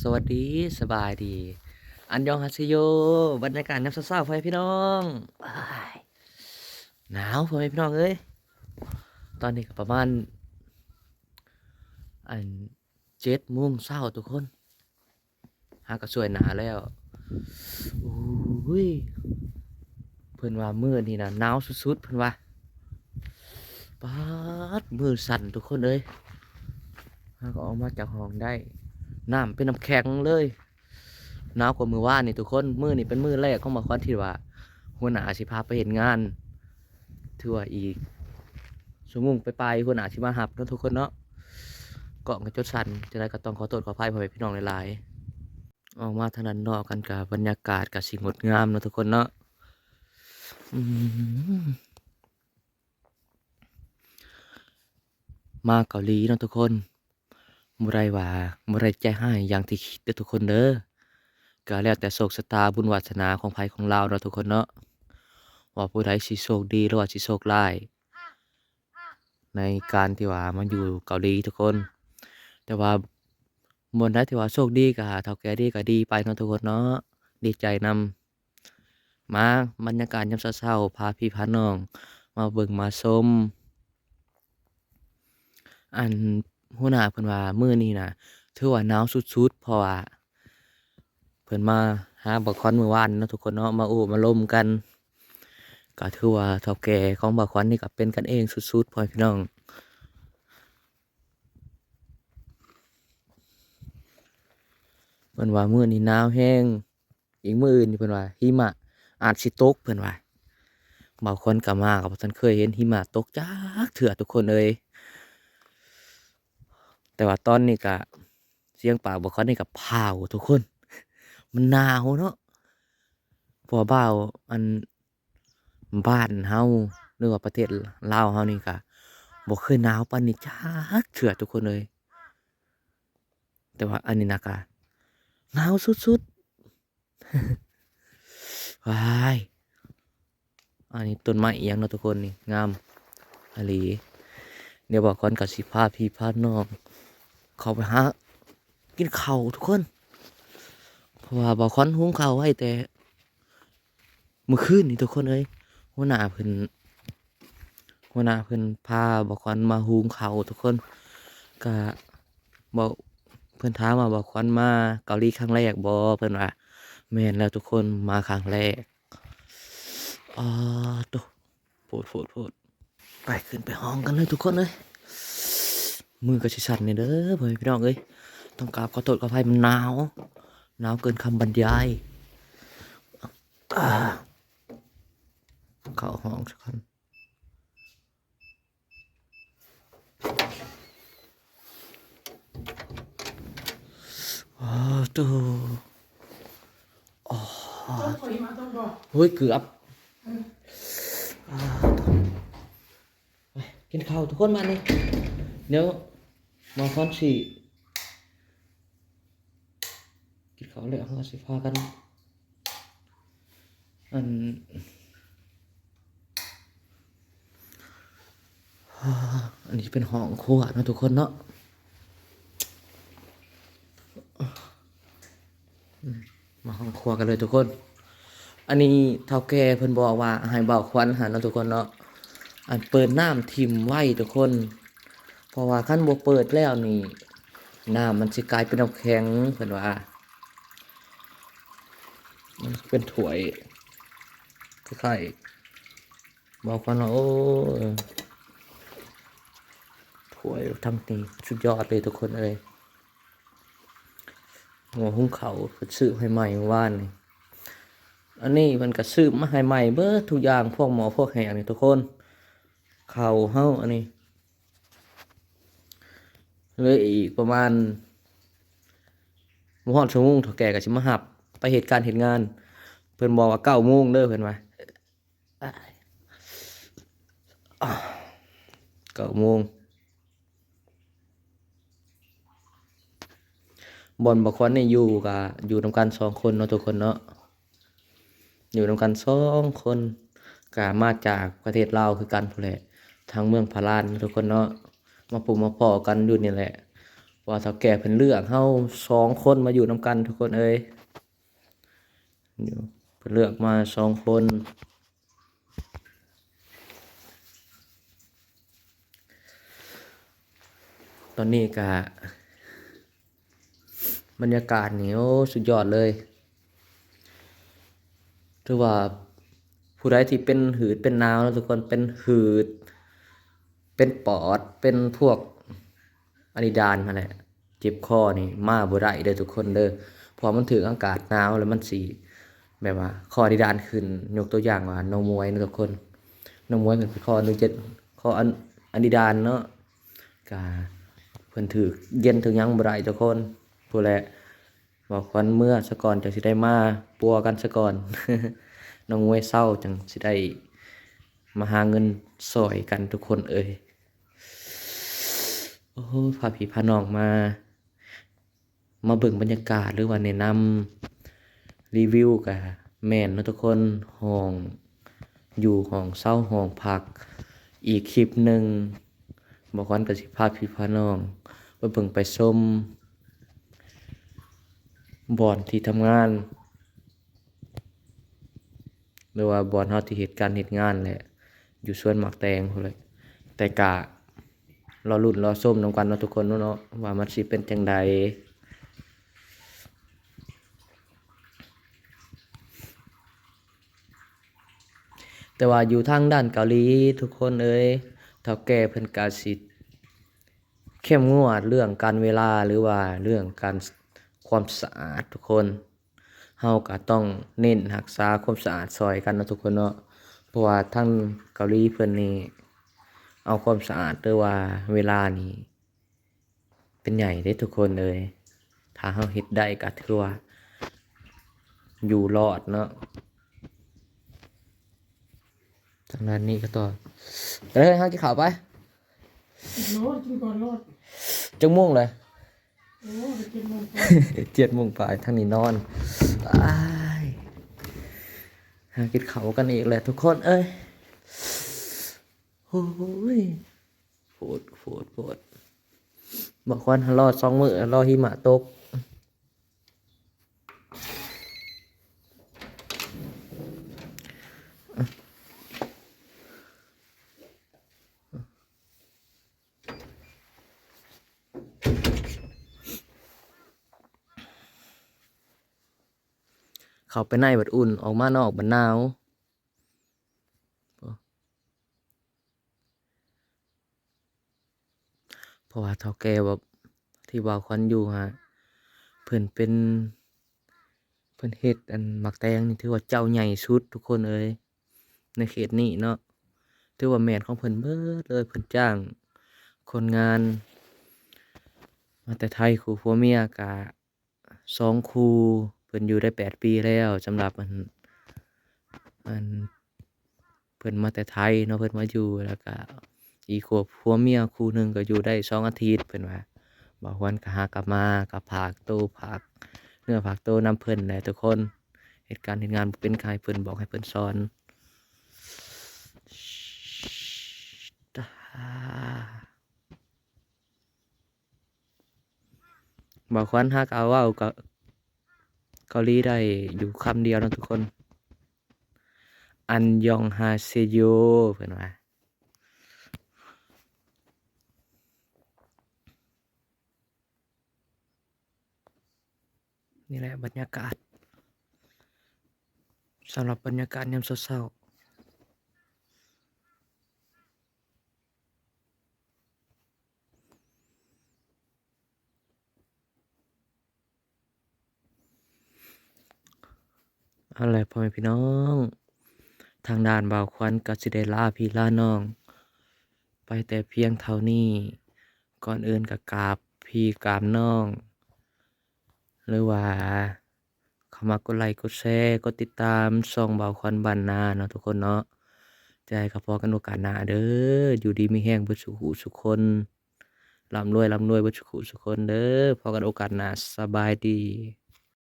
ສະຫວັດດີ ສະບາຍດີ ອັນຢອງຮາເຊໂຍ ບັນຍາກາດຍາມເຊົ້າໆ ພໍ່ແມ່ພີ່ນ້ອງ ອ້າຍ ໜາວ ພໍ່ແມ່ພີ່ນ້ອງເອີຍ ຕອນນີ້ກໍປະມານ ອັນ ເຈັດໂມງເຊົ້າທຸກຄົນ ຫາກໍສວຍໜ້າແລ້ວ ໂອ້ຍ ເພິ່ນວ່າມື້ນີ້ນະໜາວສຸດໆ ເພິ່ນວ່າ ປາດ ມືສັ່ນທຸກຄົນເອີຍ ຫາກໍອອກມາຈາກຫ້ອງໄດ້ ນ້ຳເປັນນ້ຳແຂງເລີຍ ໜາວກວ່າມື້ວານນີ້ທຸກຄົນ ມື້ນີ້ເປັນມື້ແລກຂອງບ່າວຂວັນທີ່ວ່າຫົວໜ້າຊິພາໄປເຮັດງານ ຖືວ່າອີກຊົ່ວໂມງປາຍໆ ຫົວໜ້າຊິມາຮັບເນາະທຸກຄົນເນາະ ກ້ອງກໍຈົນສັ່ນ ຈັ່ງໃດກໍຕ້ອງຂໍໂທດຂໍອະໄພພໍ່ແມ່ພີ່ນ້ອງຫຼາຍໆ ອອກມາທາງດ້ານນອກກັນກະບັນຍາກາດກະຊິງົດງາມເນາະທຸກຄົນເນາະ ອືມ ມາເກົາຫຼີເນາະທຸກຄົນ ບໍ່ໄດ້ວ່າ ບໍ່ໄດ້ໃຈຮ້າຍຢ່າງທີ່ຄິດເດີທຸກຄົນເດີ ກະແລ້ວແຕ່ໂຊກຊະຕາບຸນວາສະໜາຂອງໃຜຂອງລາວເນາະທຸກຄົນເນາະ ວ່າຜູ້ໃດຊິໂຊກດີ ຫຼືວ່າຊິໂຊກຮ້າຍ ໃນການທີ່ວ່າມາຢູ່ເກົາຫຼີທຸກຄົນ ແຕ່ວ່າບ່ອນໃດທີ່ວ່າໂຊກດີກະ ເຖົ້າແກ່ດີກະດີໄປເນາະທຸກຄົນເນາະ ດີໃຈນຳ ມາ ບັນຍາກາດຍາມເຊົ້າໆ ພາພີ່ພານ້ອງມາເບິ່ງມາຊົມ ອັນ ຫົວໜ້າເພິ່ນວ່າມື້ນີ້ນະ ຖືວ່າໜາວສຸດໆ ເພາະວ່າ ເພິ່ນມາຫາບ່າວຂວັນມື້ວານເນາະທຸກຄົນເນາະ ມາໂອ້ມາລົມກັນ ກໍຖືວ່າເຖົ້າແກ່ຂອງບ່າວຂວັນນີ້ກໍເປັນກັນເອງສຸດໆ ພໍ່ແມ່ພີ່ນ້ອງ ເພິ່ນວ່າມື້ນີ້ໜາວແຮງ ອີກມື້ອື່ນນີ້ເພິ່ນວ່າຫິມະອາດຊິຕົກ ເພິ່ນວ່າ ບ່າວຂວັນກໍມາກໍບໍ່ທັນເຄີຍເຫັນຫິມະຕົກຈັກເທື່ອທຸກຄົນເອີຍ ແຕ່ວ່າຕອນນີ້ກໍ ສຽງປາກບ່າວຂວັນນີ້ກໍພ້າວທຸກຄົນ ມັນໜາວເນາະ ເພາະວ່າບ່າວ ອັນ ບ້ານເຮົາ ຫຼືວ່າປະເທດລາວເຮົານີ້ກໍບໍ່ເຄີຍໜາວປານນີ້ຈັກເທື່ອທຸກຄົນເອີຍ ແຕ່ວ່າອັນນີ້ນະກະໜາວສຸດໆ ວ້າຍ ອັນນີ້ຕົ້ນໄມ້ອີ່ຫຍັງເນາະທຸກຄົນ ນີ້ງາມອີ່ຫຼີ ດຽວບ່າວຂວັນກໍຊິພາພີ່ພານ້ອງເຂົ້າໄປຫາກິນເຂົ້າທຸກຄົນ ເພາະວ່າບ່າວຂວັນຫຸງເຂົ້າໄວ້ແຕ່ ມື້ຄືນນີ້ທຸກຄົນເອີຍ ຫົວໜ້າເພິ່ນ ຫົວໜ້າເພິ່ນພາບ່າວຂວັນມາຫຸງເຂົ້າທຸກຄົນ ກະບອກ ເພິ່ນຖາມວ່າບ່າວຂວັນມາເກົາຫຼີຄັ້ງແລກບໍ່ ເພິ່ນວ່າ ແມ່ນແລ້ວທຸກຄົນ ມາຄັ້ງແລກ ອາໂຕ ໂພດ ໂພດ ໂພດ ໄປ ຂຶ້ນໄປຫ້ອງກັນເລີຍທຸກຄົນເອີຍ ມືກໍຊິສັ່ນແດ່ເດີ ພໍ່ແມ່ພີ່ນ້ອງເອີຍ ຕ້ອງກາບຂໍໂທດຂໍອະໄພ ມັນໜາວ ໜາວເກີນຄຳບັນຍາຍ ອາ ເຂົ້າຫ້ອງສະກ່ອນ ໂອ້ໂຕ ໂອ້ຍ ເກືອບ ອາໂຕ ໄປ ກິນເຂົ້າທຸກຄົນ ມານີ້ ດຽວໝໍຄອນຊິ ກິນເຂົ້າແລ້ວເຮົາກໍຊິພາກັນ ອັນ ອັນນີ້ເປັນຫ້ອງຄົວເນາະທຸກຄົນເນາະ ມາຫ້ອງຄົວກັນເລີຍທຸກຄົນ ອັນນີ້ເຖົ້າແກ່ເພິ່ນບອກວ່າໃຫ້ບ່າວຂວັນຫັ້ນເນາະທຸກຄົນເນາະ ອັນເປີດນ້ຳຖິ້ມໄວ້ທຸກຄົນ ເພາະວ່າຄັນບໍ່ເປີດແລ້ວນີ້ ນ້ຳມັນຊິກາຍເປັນນ້ຳແຂງ ເພິ່ນວ່າ ມັນເປັນຖ້ວຍ ຄ້າຍໆ ເວົ້າກ່ອນວ່າ ໂອ້ຍ ຖ້ວຍທັງນີ້ສຸດຍອດເລີຍທຸກຄົນເອີຍ ໝໍຫຸງເຂົ້າເພິ່ນຊື້ໃຫ້ໃໝ່ມື້ວານນີ້ ອັນນີ້ເພິ່ນກໍຊື້ມາໃຫ້ໃໝ່ເບິດທຸກຢ່າງ ພວກໝໍພວກແຫ້ງນີ້ທຸກຄົນ ເຂົ້າເຮົາອັນນີ້ ເຫຼືອອີກປະມານບໍ່ຮອດຊົ່ວໂມງ ເຖົ້າແກ່ກໍຊິມາຮັບໄປເຮັດການເຮັດງານ ເພິ່ນບອກວ່າເກົ້າໂມງເດີ ເພິ່ນວ່າ ເກົ້າໂມງ ບ່ອນບັກຄວັນນີ້ຢູ່ກະຢູ່ນຳກັນສອງຄົນເນາະທຸກຄົນເນາະ ຢູ່ນຳກັນສອງຄົນ ກະມາຈາກປະເທດລາວຄືກັນພຸ້ນແຫຼະ ທາງເມືອງພາລານເນາະທຸກຄົນເນາະ ມາພົບມາພໍ້ກັນຢູ່ນີ້ແຫຼະ ວ່າເຖົ້າແກ່ເພິ່ນເລືອກເຮົາສອງຄົນມາຢູ່ນຳກັນ ທຸກຄົນເອີຍ. ເພິ່ນເລືອກມາສອງຄົນ. ຕອນນີ້ກະ ບັນຍາກາດນີ້ ໂອ້ ສຸດຍອດເລີຍ. ຖືວ່າຜູ້ໃດທີ່ເປັນຫືດເປັນໜາວເນາະທຸກຄົນ, ເປັນຫືດ ເປັນປອດ ເປັນພວກອານິດານຫັ້ນແຫຼະ, ເຈັບຄໍນີ້ມາບໍ່ໄດ້ເດີທຸກຄົນເດີ, ເພາະວ່າມັນຖືກອາກາດໜາວແລ້ວມັນຊິແບບວ່າຄໍອານິດານຂຶ້ນ. ຍົກຕົວຢ່າງວ່ານ້ອງມວຍເນາະທຸກຄົນ, ນ້ອງມວຍເພິ່ນເປັນຄໍອານິດານ ຄໍອານິດານເນາະ, ກະເພິ່ນຖືກເຢັນຖືກຫຍັງບໍ່ໄດ້ທຸກຄົນ. ພຸ້ນແຫຼະ ບ່າວຂວັນເມືອສາກ່ອນ ຈັ່ງຊິໄດ້ມາປົວກັນສາກ່ອນ, ນ້ອງມວຍເຊົາຈັ່ງຊິໄດ້ມາຫາເງິນຊ່ອຍກັນທຸກຄົນເອີຍ. ໂອ້ ພາພີ່ພານ້ອງມາ ມາເບິ່ງບັນຍາກາດ ຫຼືວ່າແນະນຳ ຣີວິວກະແມ່ນເນາະທຸກຄົນ, ຫ້ອງຢູ່ ຫ້ອງເຊົາ ຫ້ອງພັກ. ອີກຄລິບໜຶ່ງ ບ່າວຂວັນກະຊິພາພີ່ພານ້ອງໄປເບິ່ງໄປຊົມບ່ອນທີ່ທຳງານ ຫຼືວ່າບ່ອນເຮົາທີ່ເຮັດການເຮັດງານແຫຼະ, ຢູ່ສວນໝາກແຕງພຸ້ນແຫຼະ. ແຕ່ກະລໍລຸ້ນລໍຊົມນຳກັນເນາະທຸກຄົນເນາະ ວ່າມັນຊິເປັນຈັ່ງໃດ. ແຕ່ວ່າຢູ່ທາງດ້ານເກົາຫຼີທຸກຄົນເອີຍ, ເຖົ້າແກ່ເພິ່ນກະຊິເຂັ້ມງວດເລື່ອງການເວລາ ຫຼືວ່າເລື່ອງການ ຄວາມສະອາດທຸກຄົນ. ເຮົາກະຕ້ອງເນັ້ນຮັກສາຄວາມສະອາດຊ່ອຍກັນເນາະທຸກຄົນເນາະ, ເພາະວ່າທາງເກົາຫຼີເພິ່ນນີ້ເອົາຄວາມສະອາດ ຫຼືວ່າເວລານີ້ເປັນໃຫຍ່ເດ້ທຸກຄົນເອີຍ. ຖ້າເຮົາເຮັດໄດ້ກະຖືວ່າຢູ່ລອດເນາະ. ທາງດ້ານນີ້ກະຕໍ່ ເອີ ຫາກິນເຂົ້າໄປ. ໂລດ ກິນກ່ອນໂລດ. ຈັກໂມງແລ້ວ? ໂອ້ ເຈັດໂມງປາຍ ເຈັດໂມງປາຍ ທາງນີ້ນອນ. ອ້າຍ ຫາກິນເຂົ້າກັນອີກແຫຼະທຸກຄົນເອີຍ. ໂອ້ຍ ໂພດ ໂພດ ໂພດ. ບາງຄົນລໍສອງມື້ ລໍຫິມະຕົກ. ເຂົ້າໄປໃນບັດອຸ່ນ ອອກມານອກບັດໜາວ. ເພາະວ່າເຖົ້າແກ່ວ່າ ທີ່ວ່າຄວັນຢູ່ຫາ ເພິ່ນເປັນ ເພິ່ນເຮັດອັນໝາກແຕງນີ້ ຖືວ່າເຈົ້າໃຫຍ່ສຸດທຸກຄົນເອີຍ ໃນເຂດນີ້ເນາະ. ຖືວ່າແມ່ນຂອງເພິ່ນເບິດເລີຍ. ເພິ່ນຈ້າງຄົນງານມາແຕ່ໄທ ຄູ່ຜົວເມຍກະ ສອງຄູ່. ເພິ່ນຢູ່ໄດ້ແປດປີແລ້ວ ສຳລັບອັນ ອັນ ເພິ່ນມາແຕ່ໄທເນາະ ເພິ່ນມາຢູ່ ແລ້ວກະອີກຄົວ ຜົວເມຍຄູ່ໜຶ່ງກະຢູ່ໄດ້ສອງອາທິດ ເພິ່ນວ່າ. ບ່າວຄວັນກະຫາກັບມາ ກະຝາກໂຕ ຝາກເນື້ອຝາກໂຕນຳເພິ່ນແຫຼະທຸກຄົນ. ເຮັດການເຮັດງານບໍ່ເປັນ ກະໃຫ້ເພິ່ນບອກ ໃຫ້ເພິ່ນສອນ. ບ່າວຂວັນຫາກະເວົ້າເກົາ ເກົາຫຼີໄດ້ຢູ່ຄຳດຽວເນາະທຸກຄົນ. ອັນຢອງຮາເຊໂຍ ເພິ່ນວ່າ. ນີ້ແຫຼະບັນຍາກາດ ສຳລັບບັນຍາກາດຍາມເຊົ້າໆ. ເອົາແຫຼະ ພໍ່ແມ່ພີ່ນ້ອງ ທາງດ້ານບ່າວຂວັນກະຊິໄດ້ລາພີ່ລານ້ອງໄປແຕ່ພຽງເທົ່ານີ້. ກ່ອນອື່ນກະກາບພີ່ກາບນ້ອງ ຫຼືວ່າ ເຂົ້າມາກົດໄລກົດແຊ ກົດຕິດຕາມຊ່ອງບ່າວຂວັນບ້ານນາເນາະທຸກຄົນເນາະ. ຈະໃຫ້ກະພໍ້ກັນໂອກາດໜ້າເດີ. ຢູ່ດີມີແຮງເບິດສູ່ຜູ້ສູ່ຄົນ ລ່ຳລວຍ ລ່ຳລວຍເບິດສູ່ຜູ້ສູ່ຄົນເດີ. ພໍ້ກັນໂອກາດໜ້າ ສະບາຍດີ.